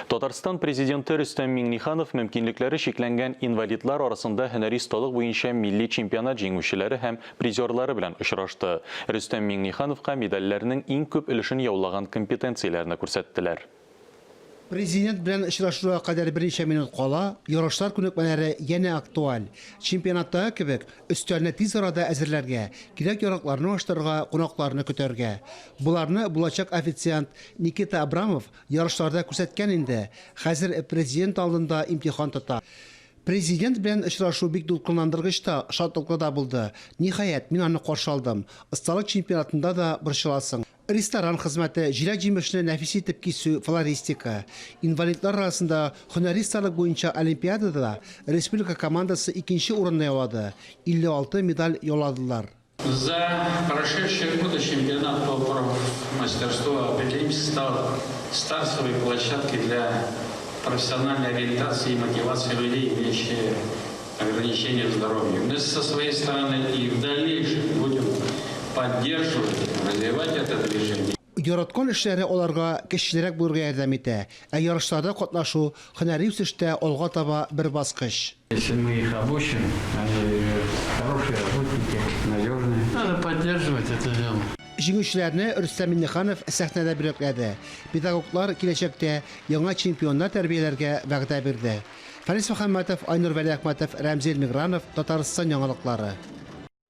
Татарстан Президенты Рөстәм Миңнеханов мөмкинлекләре чикләнгән инвалидлар арасында һөнәри осталык буенча милли чемпионат җиңүчеләре һәм призерлары белән очрашты. Рөстәм Миңнехановка медальләрнең иң күп өлешен яулаган компетенцияләрне күрсәттеләр. Президент белән очрашуга кадәр берничә минут кала, ярышлар күнекмәләре янә актуаль. Чемпионаттагы кебек, өстәлне тиз арада әзерләргә, кирәк-яракларны алыштырырга, кунакларны көтәргә. Боларны булачак официант Никита Абрамов ярышларда күрсәткән инде, хәзер Президент алдында имтихан тота. Президент белән очрашу бик дулкынландыргыч та, шатлыклы да булды. Ниһаять, мин аны каршы алдым. Осталык чемпионатында да борчыласың. Ресторан хезмәте, җиләк-җимешне нәфис итеп кисү, флористика. Инвалидлар арасында һөнәри осталык буенча олимпиадада да республика командасы икенче урынны яулады, 56 медаль яуладылар. За прошедшие годы чемпионат по профмастерству определимся стал стартовой площадкой для профессиональной ориентации и мотивации людей, имеющих ограничения в здоровье. Мы со своей стороны и в дальнейшем будем поддерживать, развивать это движение. Яраткан эшләре аларга көчлерәк булырга ярдәм итә, ә ярышларда катнашу һөнәри үсештә алга таба бер баскыч. Если мы их обучим, они хорошие работники, надежные. Надо поддерживать это дело. Җиңүчеләрне Рөстәм Миңнеханов сәхнәдә бүләкләде. Педагоглар киләчәктә яңа чемпионнар тәрбияләргә вәгъдә бирде. Фәнис Мөхәммәтов, Айнур Вәлиәхмәтов, Рәмзил Мигранов, Татарстан яңалыклары.